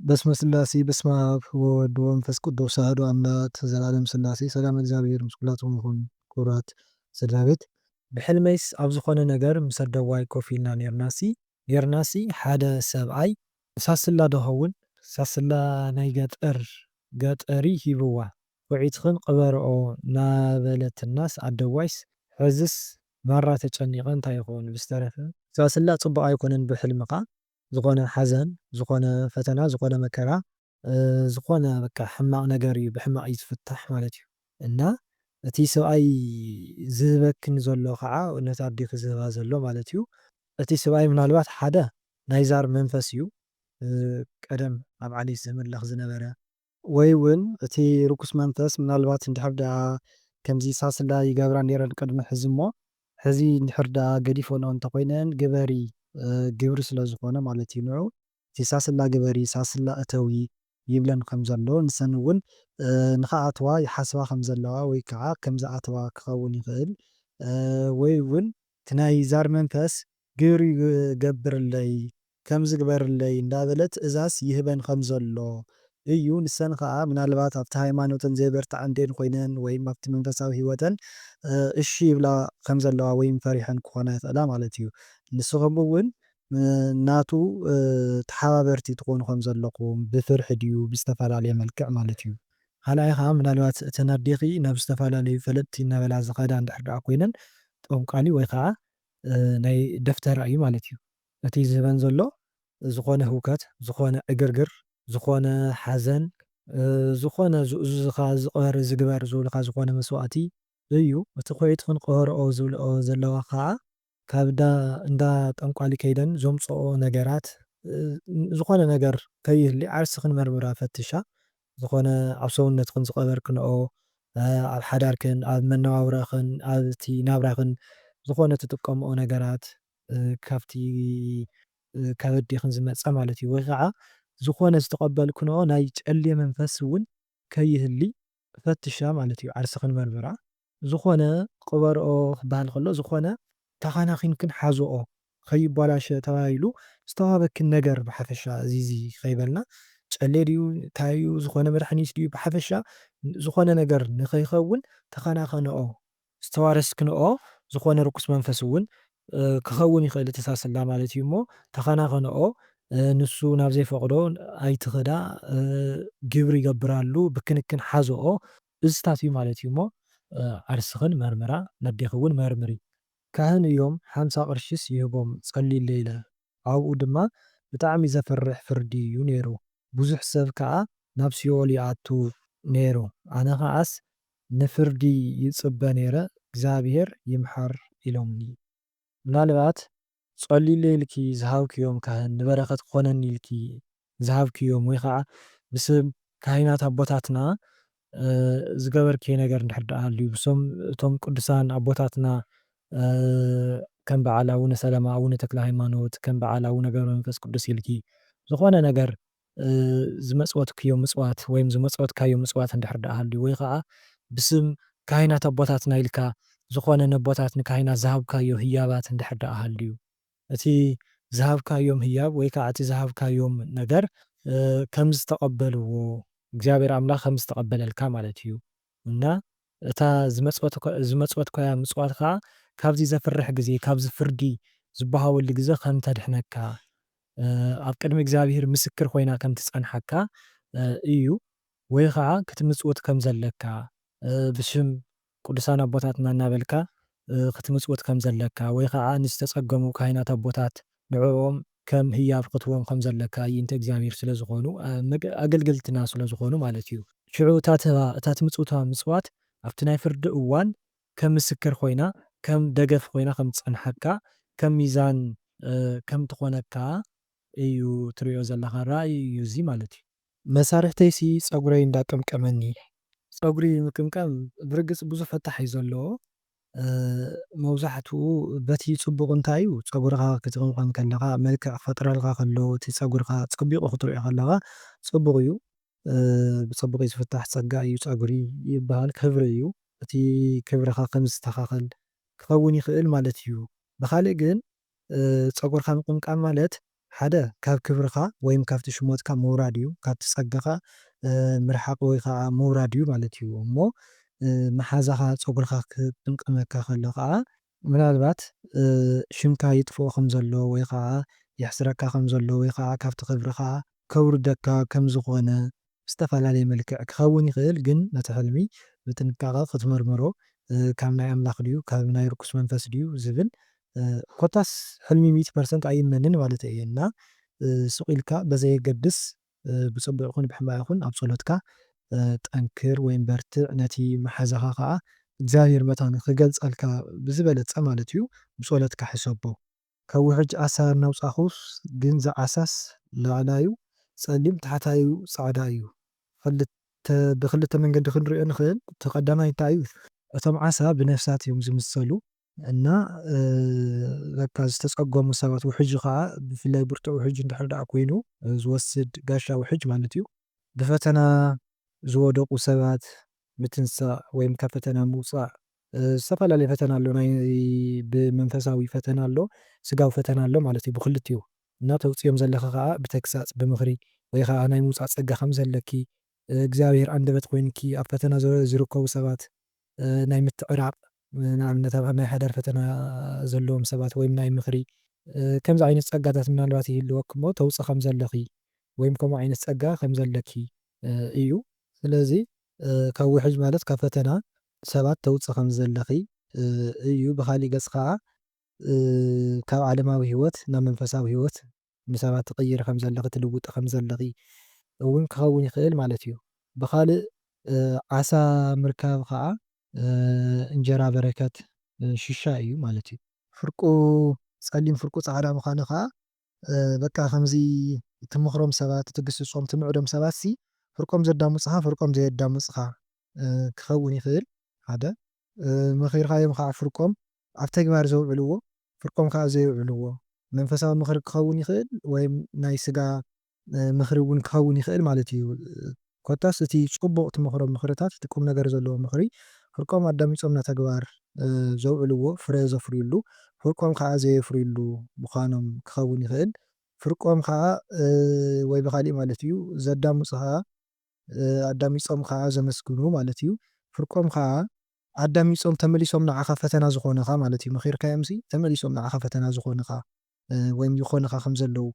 በስመ ስላሴ በስመ ኣብ ወወልድ ወመንፈስ ቅዱስ ኣሐዱ ኣምላክ ዘላለም ስላሴ ሰላም እግዚኣብሔር ምስ ኩላትኩም ይኹን። ክቡራት ስድራ ቤት፣ ብሕልመይስ ኣብ ዝኾነ ነገር ምስ ኣደዋይ ኮፍ ኢልና ኔርናሲ ኔርናሲ ሓደ ሰብኣይ ሳስላ ዶ ኸውን ሳስላ ናይ ገጠር ገጠሪ ሂብዋ ውዒትኽን ቅበርኦ ናበለትናስ ኣደዋይስ ሕዝስ ማራ ተጨኒቐ እንታይ ይኸውን ብዝተረፈ ሳስላ ጽቡቕ ኣይኮነን ብሕልምኻ ዝኾነ ሓዘን፣ ዝኾነ ፈተና፣ ዝኾነ መከራ፣ እ፣ ዝኾነ በቃ ሕማቕ ነገር እዩ፣ ብሕማቕ እዩ ዝፍታሕ ማለት እዩ። እና እቲ ሰብኣይ ዝህበክን ዘሎ ከዓ ነታ ኣዴኺ ዝህባ ዘሎ ማለት እዩ። እቲ ሰብኣይ ምናልባት ሓደ ናይ ዛር መንፈስ እዩ፣ እ፣ ቀደም ኣብ ዓሌት ዘምልኽ ዝነበረ። ወይ እውን እቲ ርኩስ መንፈስ ምናልባት እንድሕር ደኣ ከምዚ ሳስላ ይገብራ ነይረን ቅድሚ ሕዚ እሞ፣ ሕዚ እንድሕር ደኣ ገዲፈንኦ እንተኾይነን ግበሪ፣ እ፣ ግብሪ ስለ ዝኾነ ማለት እዩ ንዑ። እቲ ሳስላ ግበሪ፣ ሳስላ እተዊ ይብለን ከም ዘሎ፣ ንሰን እውን፣ እ፣ ንኽኣትዋ ይሓስባ ከም ዘለዋ ወይ ከዓ ከም ዝኣተዋ ክኸውን ይኽእል። እ፣ ወይ እውን እቲ ናይ ዛር መንፈስ ግብሪ ግ-፣ ገብርለይ፣ ከምዚ ግበርለይ እንዳበለ ትእዛዝ ይህበን ከም ዘሎ እዩ። ንሰን ኸኣ ምናልባት ኣብቲ ሃይማኖተን ዘይበርትዓ እንዴን ኮይነን ወይም ኣብቲ መንፈሳዊ ህይወተን፣ እ፣ እሺ ይብላ ከም ዘለዋ ወይም ፈሪሐን ክኾና ይኽእላ ማለት እዩ። ንስኹም እውን፣ እ፣ ናቱ፣ እ፣ ተሓባበርቲ ትኾኑ ከም ዘለኹም ብፍርሒ ድዩ ብዝተፈላለየ መልክዕ ማለት እዩ። ካልኣይ ኸኣ ምናልባት እተን ኣዴኺ ናብ ዝተፈላለዩ ፈለጥቲ እናበላ ዝኸዳ እንድሕር ደኣ ኮይነን ጠንቋሊ ወይ ኸኣ፣ እ፣ ናይ ደፍተራ እዩ ማለት እዩ። እቲ ዝህበን ዘሎ ዝኾነ ህውከት፣ ዝኾነ ዕግርግር፣ ዝኾነ ሓዘን፣ እ፣ ዝኾነ ዝእዙዝኻ ዝቕበር ዝግበር ዝብልካ ዝኾነ መስዋእቲ እዩ። እቲ ኮይትኽን ቅበርኦ ዝብልኦ ዘለዋ ኸኣ ካብ እንዳ፣ እንዳ ጠንቋሊ ከይደን ዘምጽኦ ነገራት፣ እ፣ ዝኾነ ነገር ከይህሊ ዓርስኽን መርምራ ፈትሻ። ዝኾነ ኣብ ሰውነትኽን ዝቐበርክንኦ፣ እ፣ ኣብ ሓዳርክን፣ ኣብ መነባብራኽን፣ ኣብ እቲ ናብራኽን ዝኾነ ትጥቀምኦ ነገራት፣ እ፣ ካብቲ፣ እ፣ ካብ ኣዴኽን ዝመጸ ማለት እዩ። ወይ ኸዓ ዝኾነ ዝተቐበልክንኦ ናይ ጨሌ መንፈስ እውን ከይህሊ ፈትሻ ማለት እዩ። ዓርስኽን መርምራ። ዝኾነ ቅበርኦ ክበሃል ከሎ፣ ዝኾነ ተኻናኺንክን ሓዝኦ፣ ከይበላሸ ተባሂሉ ዝተዋህበክን ነገር ብሓፈሻ፣ እዚ፣ እዚ ከይበልና፣ ጨሌ ድዩ፣ እንታይ እዩ፣ ዝኾነ መድሓኒት ድዩ፣ ብሓፈሻ ዝኾነ ነገር ንኸይኸውን ተኻናኸንኦ። ዝተዋረስክንኦ ዝኾነ ርኩስ መንፈስ እውን፣ እ፣ ክኸውን ይኽእል እቲ ሳስላ ማለት እዩ እሞ፣ ተኻናኸንኦ፣ እ፣ ንሱ ናብ ዘይፈቕዶ ኣይትኸዳ፣ እ፣ ግብሪ ይገብራሉ፣ ብክንክን ሓዝኦ፣ እዝታት እዩ ማለት እዩ እሞ፣ እ፣ ዓርስኽን መርምራ፣ ነዴኺ እውን መርምሪ። ካህን እዮም፣ ሓምሳ ቅርሺስ ይህቦም፣ ጸልዩለይ ኢለ። ኣብኡ ድማ ብጣዕሚ ዘፍርሕ ፍርዲ እዩ ነይሩ። ብዙሕ ሰብ ከኣ ናብ ሲኦል ይኣቱ ነይሩ። ኣነ ከኣስ ንፍርዲ ይጽበ ነይረ፣ እግዚኣብሔር ይምሓር ኢሎምኒ። ምናልባት ጸልዩለይ ኢልኪ ዝሃብክዮም ካህን ንበረኸት ክኾነኒ ኢልኪ ዝሃብክዮም ወይ ኸዓ ብስም ካህናት ኣቦታትና፣ እ፣ ዝገበርክዮ ነገር እንድሕር ደኣ ሃልዩ፣ ብስም እቶም ቅዱሳን ኣቦታትና፣ እ፣ ከም በዓል ኣቡነ ሰላማ፣ ኣቡነ ተክለ ሃይማኖት፣ ከም በዓል ኣቡነ ገብረ መንፈስ ቅዱስ ኢልኪ ዝኾነ ነገር፣ እ፣ ዝመጽወትክዮ ምጽዋት ወይም ዝመጽወትካዮ ምጽዋት እንድሕር ደኣ ሃልዩ ወይ ኸዓ ብስም ካህናት ኣቦታትና ኢልካ ዝኾነ ነቦታት ንካህናት ዝሃብካዮ ህያባት እንድሕር ደኣ ሃልዩ፣ እቲ ዝሃብካዮም ህያብ ወይ ከዓ እቲ ዝሃብካዮም ነገር፣ እ፣ ከም ዝተቐበልዎ፣ እግዚኣብሔር ኣምላኽ ከም ዝተቐበለልካ ማለት እዩ። እና እታ ዝመጽወትኮ-፣ ዝመጽወትኮያ ምጽዋት ከዓ ካብዚ ዘፍርሕ ግዜ፣ ካብዚ ፍርዲ ዝበሃወሉ ግዜ ከም ተድሕነካ፣ እ፣ ኣብ ቅድሚ እግዚኣብሔር ምስክር ኮይና ከም ትጸንሓካ፣ እ፣ እዩ። ወይ ከዓ ክትምጽውት ከም ዘለካ፣ እ፣ ብሽም ቅዱሳን ኣቦታትና እናበልካ፣ እ፣ ክትምጽውት ከም ዘለካ፣ ወይ ከዓ ንዝተጸገሙ ካህናት ኣቦታት ንዕኦም ከም ህያብ ክትቦም ከም ዘለካ፣ ይእንተ እግዚኣብሔር ስለ ዝኾኑ፣ እ፣ መገ-፣ ኣገልገልትና ስለ ዝኾኑ ማለት እዩ። ሽዑ እታ ትህባ፣ እታ ትምጽውታ ምጽዋት ኣብቲ ናይ ፍርዲ እዋን ከም ምስክር ኮይና፣ ከም ደገፍ ኮይና ከም ትጸንሓካ፣ ከም ሚዛን፣ እ፣ ከም ትኾነካ እዩ ትርእዮ ዘለኻ ራእይ እዩ እዚ ማለት እዩ። መሳርሕተይሲ ጸጉረይ እንዳቀምቀመኒ። ጸጉሪ ምቅምቃም ብርግጽ ብዙሕ ፈታሕ እዩ ዘለዎ። እ፣ መብዛሕትኡ በቲ ጽቡቕ እንታይ እዩ፣ ጸጉርኻ ክትቅምቀም ከለኻ፣ መልክዕ ክፈጥረልካ ከሎ፣ እቲ ጸጉርኻ ጸቢቑ ክትርእዮ ከለኻ ጽቡቕ እዩ። እ፣ ብጸቡቕ እዩ ዝፍታሕ ጸጋ እዩ ጸጉሪ ይበሃል፣ ክብሪ እዩ። እቲ ክብርኻ ከም ዝስተኻኸል ክኸውን ይኽእል ማለት እዩ። ብኻልእ ግን፣ እ፣ ጸጉርኻ ምቅምቃም ማለት ሓደ ካብ ክብርኻ ወይም ካብቲ ሽሞትካ ምውራድ እዩ፣ ካብቲ ጸጋኻ፣ እ፣ ምርሓቕ ወይ ኸዓ ምውራድ እዩ ማለት እዩ። እሞ፣ እ፣ መሓዛኻ ጸጉርኻ ክጥምጥመካ ከሎ ኸዓ ምናልባት፣ እ፣ ሽምካ ይጥፍኦ ከም ዘሎ ወይ ኸዓ የሕስረካ ከም ዘሎ ወይ ኸዓ ካብቲ ክብርኻ ከውርደካ ከም ዝኾነ ብዝተፈላለየ መልክዕ ክኸውን ይኽእል፣ ግን ነቲ ሕልሚ ብጥንቃቐ ክትምርምሮ፣ እ፣ ካብ ናይ ኣምላኽ ድዩ፣ ካብ ናይ ርኩስ መንፈስ ድዩ ዝብል፣ እ፣ ኮታስ ሕልሚ ሚእቲ ፐርሰንት ኣይእመንን ማለት እየ። እና፣ እ፣ ስቕ ኢልካ በዘየገድስ፣ እ፣ ብጽቡቕ ይኹን ብሕማቕ ይኹን ኣብ ጸሎትካ፣ እ፣ ጠንክር ወይም በርትዕ። ነቲ መሓዛኻ ኸኣ እግዚኣብሔር መታን ክገልጸልካ ብዝበለጸ ማለት እዩ፣ ብጸሎትካ ሕሰቦ። ካብ ውሕጅ ዓሳ እናውጻኹስ፣ ግን እዚ ዓሳስ ላዕላዩ ጸሊም ታሕታዩ ጻዕዳ እዩ። ክልተ፣ ብክልተ መንገዲ ክንሪኦ ንኽእል። እቲ ቀዳማይ እንታይ እዩ? እቶም ዓሳ ብነፍሳት እዮም ዝምሰሉ እና፣ እ፣ በቃ ዝተጸገሙ ሰባት፣ ውሕጅ ኸዓ ብፍላይ ብርቱዕ ውሕጅ እንድሕር ደኣ ኮይኑ፣ እ፣ ዝወስድ ጋሻ ውሕጅ ማለት እዩ። ብፈተና ዝወደቁ ሰባት ምትንሳእ ወይም ካብ ፈተና ምውጻእ፣ እ፣ ዝተፈላለየ ፈተና ኣሎ። ናይ ብመንፈሳዊ ፈተና ኣሎ፣ ስጋዊ ፈተና ኣሎ ማለት እዩ፣ ብክልቲኡ። እና ተውጽኦም ዘለኺ ኸዓ ብተግሳጽ፣ ብምኽሪ ወይ ኸዓ ናይ ምውጻእ ጸጋ ከም ዘለኪ፣ እ፣ እግዚኣብሔር ኣንደበት ኮይንኪ ኣብ ፈተና ዘ-፣ ዝርከቡ ሰባት፣ እ፣ ናይ ምትዕራቕ፣ እ፣ ንኣብነት ኣብ ናይ ሓዳር ፈተና ዘለዎም ሰባት ወይም ናይ ምኽሪ፣ እ፣ ከምዚ ዓይነት ጸጋታት ምናልባት ይህልወኪ እሞ ተውጽእ ከም ዘለኺ ወይም ከምኡ ዓይነት ጸጋ ከም ዘለኪ፣ እ፣ እዩ። ስለዚ፣ እ፣ ካብ ውሕጅ ማለት ካብ ፈተና ሰባት ተውጽእ ከም ዘለኺ፣ እ፣ እዩ። ብኻሊእ ገጽ ኸዓ፣ እ፣ ካብ ዓለማዊ ህይወት ናብ መንፈሳዊ ህይወት ንሰባት ትቕይሪ ከም ዘለኺ፣ ትልውጢ ከም ዘለኺ እውን ክኸውን ይኽእል ማለት እዩ። ብኻልእ፣ እ፣ ዓሳ ምርካብ ኸዓ፣ እ፣ እንጀራ በረከት፣ እ፣ ሽሻ እዩ ማለት እዩ። ፍርቁ ጸሊም ፍርቁ ጻዕዳ ምዃኑ ኸዓ፣ እ፣ በቃ ከምዚ ትምኽሮም ሰባት፣ ትግስጾም፣ ትምዕዶም ሰባትሲ ፍርቆም ዘዳምጽኻ፣ ፍርቆም ዘየዳምጽኻ፣ እ፣ ክኸውን ይኽእል። ሓደ፣ እ፣ መኺርካዮም ኸዓ ፍርቆም ኣብ ተግባር ዘውዕልዎ፣ ፍርቆም ከኣ ዘየውዕልዎ መንፈሳዊ ምኽሪ ክኸውን ይኽእል፣ ወይም ናይ ስጋ፣ እ፣ ምኽሪ እውን ክኸውን ይኽእል ማለት እዩ። ኮታስ እቲ ጽቡቕ ትመኽሮም ምኽርታት፣ እቲ ቁም ነገር ዘለዎ ምኽሪ፣ ፍርቆም ኣዳሚጾም ናብ ተግባር፣ እ፣ ዘውዕልዎ፣ ፍረ ዘፍርዩሉ፣ ፍርቆም ከኣ ዘየፍርዩሉ ምዃኖም ክኸውን ይኽእል። ፍርቆም ከኣ፣ እ፣ ወይ ብኻሊእ ማለት እዩ፣ ዘዳምጹ ከኣ፣ እ፣ ኣዳሚጾም ከኣ ዘመስግኑ ማለት እዩ። ፍርቆም ከኣ ኣዳሚጾም ተመሊሶም ንዓኻ ፈተና ዝኾኑኻ ማለት እዩ። መኺርካዮምሲ ተመሊሶም ንዓኻ ፈተና ዝኾኑኻ፣ እ፣ ወይም ይኾኑኻ ከም ዘለዉ፣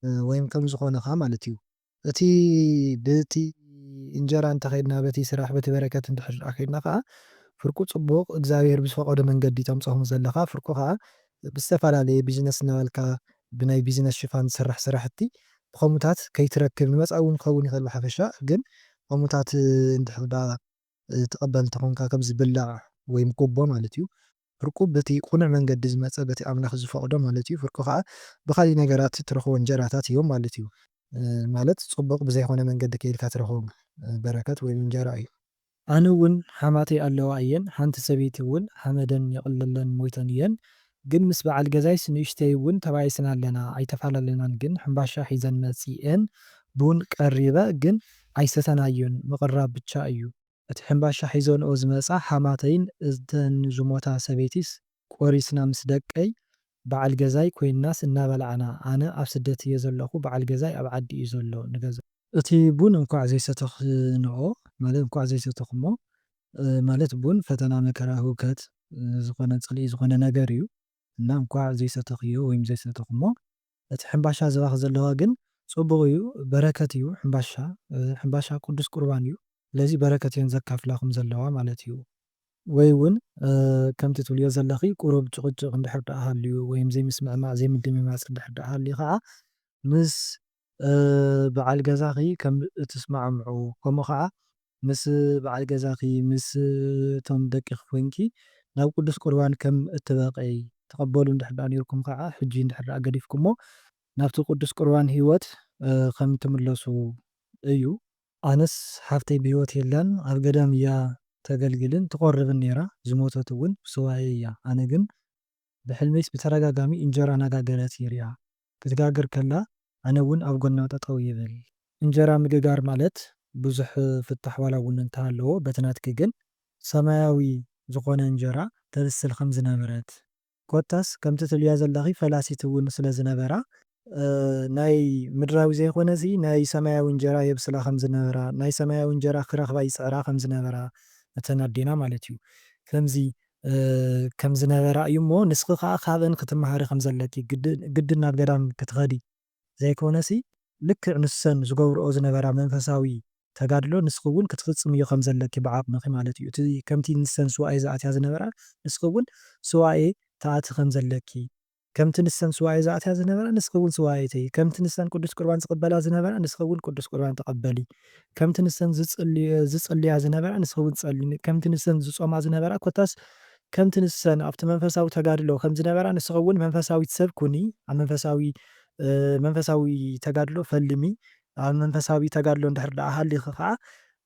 እ፣ ወይም ከም ዝኾኑኻ ማለት እዩ። እቲ በቲ እንጀራ እንተኸድና፣ በቲ ስራሕ፣ በቲ በረከት እንድሕር ደኣ ከድና ከኣ፣ ፍርቁ ጽቡቕ እግዚኣብሔር ብዝፈቐዶ መንገዲ ተምጽኦም ዘለኻ፣ ፍርቁ ከኣ ብዝተፈላለየ ቢዝነስ እናበልካ ብናይ ቢዝነስ ሽፋን ዝስራሕ ስራሕቲ ብኸምኡታት ከይትረክብ፣ ንመጻኢ እውን ክኸውን ይኽእል ብሓፈሻ፣ ግን ከምኡታት እንድሕር ደኣ እ፣ ትቕበል እንተኾንካ ከም ዝብላዕ ወይም ጉቦ ማለት እዩ። ፍርቁ በቲ ቅኑዕ መንገዲ ዝመጸ፣ በቲ ኣምላኽ ዝፈቕዶ ማለት እዩ። ፍርቁ ኸዓ ብኻሊእ ነገራት ትረኽቦ እንጀራታት እዮም ማለት እዩ። እ፣ ማለት ጽቡቕ ብዘይኮነ መንገዲ ከይድካ ትረኽቦም፣ እ፣ በረከት ወይም እንጀራ እዩ። ኣነ እውን ሓማተይ ኣለዋ እየን፣ ሓንቲ ሰበይቲ እውን ሓመደን የቕለለን ሞይተን እየን። ግን ምስ በዓል ገዛይስ ንእሽተይ እውን ተባኢስና ኣለና፣ ኣይተፈላለናን። ግን ሕምባሻ ሒዘን መጺኤን ቡን ቀሪበ፣ ግን ኣይሰተናዮን፣ ምቕራብ ብቻ እዩ። እቲ ሕምባሻ ሒዘንኦ ዝመጻ ሓማተይን እተን ዝሞታ ሰበይቲስ ቆሪስና ምስ ደቀይ በዓል ገዛይ ኮይንናስ እናበላዕና፣ ኣነ ኣብ ስደት እየ ዘለኹ፣ በዓል ገዛይ ኣብ ዓዲ እዩ ዘሎ፣ ንገዛ። እቲ ቡን እንኳዕ ዘይሰተኽንኦ፣ ማለት እንኳዕ ዘይሰተኹሞ፣ እ፣ ማለት ቡን ፈተና፣ መከራ፣ ህውከት፣ እ፣ ዝኾነ ጽልኢ ዝኾነ ነገር እዩ። እና እንኳዕ ዘይሰተኽዮ ወይም ዘይሰተኹሞ፣ እቲ ሕምባሻ ዝባኺ ዘለዋ ግን ጽቡቕ እዩ፣ በረከት እዩ ሕምባሻ፣ እ፣ ሕምባሻ ቅዱስ ቁርባን እዩ። ስለዚ በረከት እየን ዘካፍላኹም ዘለዋ ማለት እዩ። ወይ እውን፣ እ፣ ከምቲ ትብልዮ ዘለኺ ቁሩብ ጭቕጭቕ እንድሕር ደኣ ሃልዩ ወይም ዘይምስምዕማዕ፣ ዘይምድምማጽ እንድሕር ደኣ ሃልዩ ኸዓ ምስ፣ እ፣ በዓል ገዛኺ ከም እትስማዕምዑ፣ ከምኡ ኸዓ ምስ በዓል ገዛኺ፣ ምስ እቶም ደቅኺ ኮይንኪ ናብ ቅዱስ ቁርባን ከም እትበቕዒ፣ ትቐበሉ እንድሕር ደኣ ነይርኩም ኸዓ፣ ሕጂ እንድሕር ደኣ ገዲፍኩሞ፣ ናብቲ ቅዱስ ቁርባን ህይወት፣ እ፣ ከም ትምለሱ እዩ። ኣነስ ሓፍተይ ብህይወት የላን፣ ኣብ ገዳም እያ ተገልግልን ትቖርብን ነይራ፣ ዝሞተት እውን ብሱባኤ እያ። ኣነ ግን ብሕልመይስ ብተደጋጋሚ እንጀራ እናጋገረት ይሪኣ። ክትጋግር ከላ ኣነ እውን ኣብ ጎና ጠጠው ይብል። እንጀራ ምግጋር ማለት ብዙሕ ፍታሕ ዋላ እውን እንተሃለዎ፣ በቲ ናትኪ ግን ሰማያዊ ዝኾነ እንጀራ ተብስል ከም ዝነበረት፣ ኮታስ ከምቲ ትብልያ ዘለኺ ፈላሲት እውን ስለ ዝነበራ፣ እ፣ ናይ ምድራዊ ዘይኮነሲ ናይ ሰማያዊ እንጀራ የብስላ ከም ዝነበራ፣ ናይ ሰማያዊ እንጀራ ክረኽባ ይጽዕራ ከም ዝነበራ፣ እተን ኣዴና ማለት እዩ። ከምዚ፣ እ፣ ከም ዝነበራ እዩ እሞ፣ ንስኺ ከኣ ካብአን ክትመሃሪ ከም ዘለኪ፣ ግድ-፣ ግድን ናብ ገዳም ክትኸዲ ዘይኮነሲ፣ ልክዕ ንሰን ዝገብርኦ ዝነበራ መንፈሳዊ ተጋድሎ ንስኺ እውን ክትፍጽምዮ ከም ዘለኪ ብዓቕምኺ ማለት እዩ። እቲ ከምቲ ንሰን ሱባኤ ዝኣትያ ዝነበራ፣ ንስኺ እውን ሱባኤ ትኣቲ ከም ዘለኪ፣ ከምቲ ንሰን ሱባኤ ዝኣትያ ዝነበራ፣ ንስኺ እውን ሱባኤ ትእቲ። ከምቲ ንሰን ቅዱስ ቁርባን ዝቕበላ ዝነበራ፣ ንስኺ እውን ቅዱስ ቁርባን ተቐበሊ። ከምቲ ንሰን ዝጽልየ-፣ ዝጽልያ ዝነበራ፣ ንስኺ እውን ጸሊ። ከምቲ ንሰን ዝጾማ ዝነበራ፣ ኮታስ ከምቲ ንሰን ኣብቲ መንፈሳዊ ተጋድሎ ከም ዝነበራ፣ ንስኺ እውን መንፈሳዊት ሰብ ኩኒ። ኣብ መንፈሳዊ፣ እ፣ መንፈሳዊ ተጋድሎ ፈልሚ። ኣብ መንፈሳዊ ተጋድሎ እንድሕር ደኣ ሃሊኺ ኸዓ፣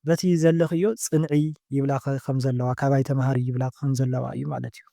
በቲ ዘለኽዮ ጽንዒ ይብላኺ ከም ዘለዋ፣ ካባይ ተምሃሪ ይብላኺ ከም ዘለዋ እዩ ማለት እዩ።